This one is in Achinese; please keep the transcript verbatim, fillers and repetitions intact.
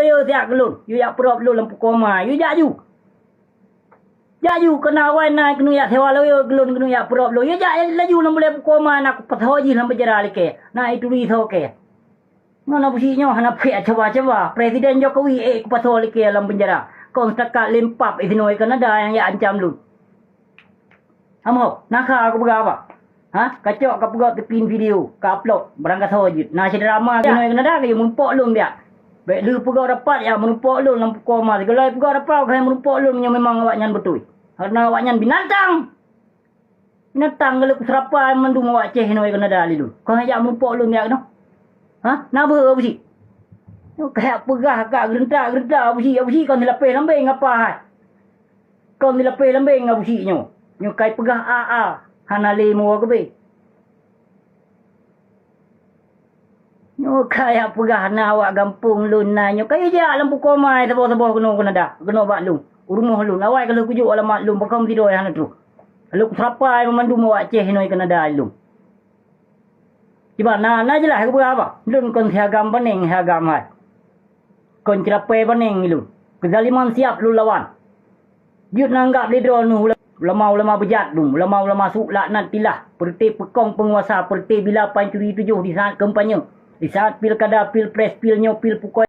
Lawyer siat keu lôn, yue jak peurop lôn lam pukoe ma, yue jak ju. Jak ju, keunan awai na keuneuk jak sewa lawyer keu lôn, keuneuk jak peurop lôn. Yue jak laju lam bulèe pukoe ma, na kupasoe jih lam peunjara likèe. Na ituri soe kèe. Ngon Abusyik nyoe hana payah cuba-cuba. Presiden Jokowi ék kupasoe likèe lam peunjara. Kon setakat lempap isinoe Kanada nyang jak ancam lôn. Amoh, na kha kupeugah apa? Ha? Kacok kapeugah teuklin video, ka-upload, barang kasoe jeuet. Na syedara ma keunoe Kanada ka jimeurumpok lôn biak. Bèk lheueh peugah rapat jak meurumpok lôn lam pukoe ma. Sigohlom peugah rapat ka jimeurumpok lôn meunyoe memang awaknyan beutôi. Karena awaknyan binatang. Binatang ka lheueh kuseurapa mandum awak Aceh keunoe Kanada lé lôn. Kon jak meurumpok lôn biak keunoe. Ha? Na beuhe Abusyik? Nyoe ka jak peugah ka geureuntak-geureuntak Abusyik, Abusyik kon silapéh lambeng apa hai? Kon silapéh lambeng Abusyik nyoe. Nyoe kai peugah a-a, hana lé meuwoe keubeh. Nyoe ka jak peugah na awak gampông lôn na nyoe. Ka jak lam pukoe ma saboh-saboh keunoe Kanada, keunoe bak lôn. U rumoh lôn, awai ka lheueh kujok alamat lôn, pakon sidroe hana troh. Ka lheueh kuseurapa mandum awak Aceh keunoe Kanada lôn. Cuba na, na jeulaih kupeugah apa? Lôn kon si agam baneng, si agam hai. Kon ceurapée baneng ilôn. Keuzaliman siab lôn lawan. Jeuet na anggab lé droeneuh ulama-ulama beujat dum, ulama-ulama su laknatillah, peureuté peukong peunguasa, peureuté bila pancuri tujoh di saat kampanye, di saat pilkada, pilpres, pil nyoe, pil pukoe.